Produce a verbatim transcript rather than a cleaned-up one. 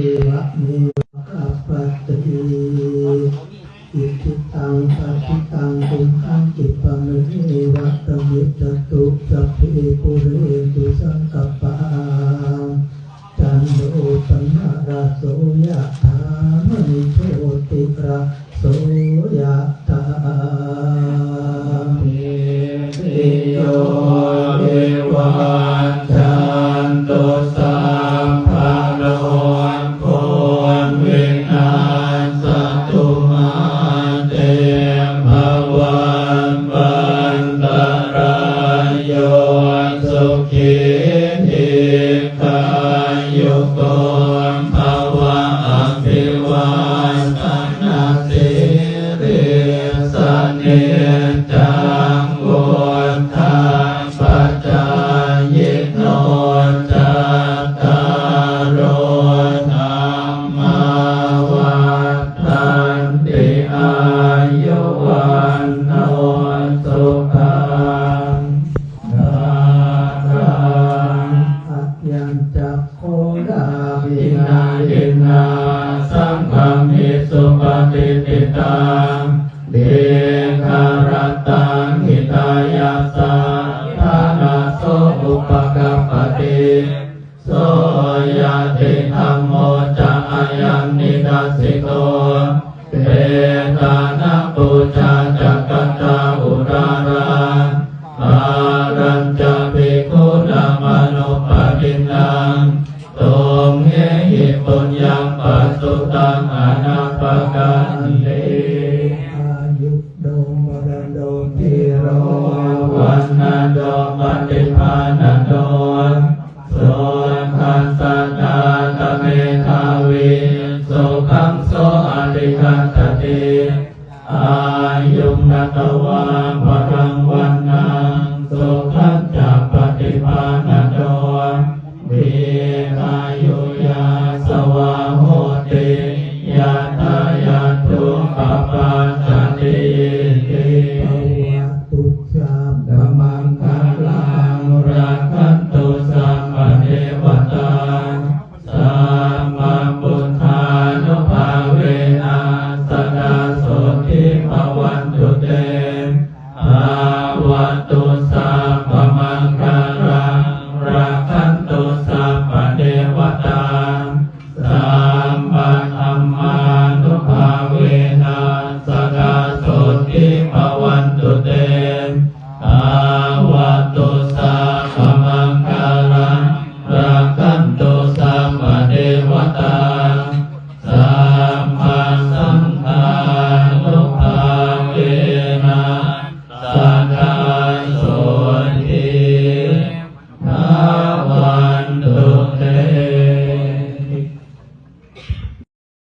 evameva kappati. Icchitaṃ patthitaṃ tumhaṃ khippameva samijjhatu, sabbe pūrentu saṅkappā, cando paṇṇaraso yathā, maṇi jotiraso yathā. Sabbītiyo vivajjantu, sabbarogo vinassatu, mā te bhavatvantarāyo, sukhī dīghāyuko bhava. Abhivādanasīlissa niccaṃ vuḍḍhāpacāyino, cattāro dhammā vaḍḍhanti: āyu vaṇṇo sukhaṃ balaṃ. Ayañca kho dabinā dinnā, saṅghamhi supatiṭṭhitā, dīgharattaṃ hitāyassa, ṭhānaso upakappati. So ñātidhammo ca ayaṃ nidassito, petāna pūjā ca katā uḷārā, balañca bhikkhūnamanuppadinnaṃ, tumhehi puññaṃ pasutaṃ anappakanti. Āyudo balado dhīro, vaṇṇado paṭibhāṇado, sukhassa dātā medhāvī, sukhaṃ so adhigacchanti.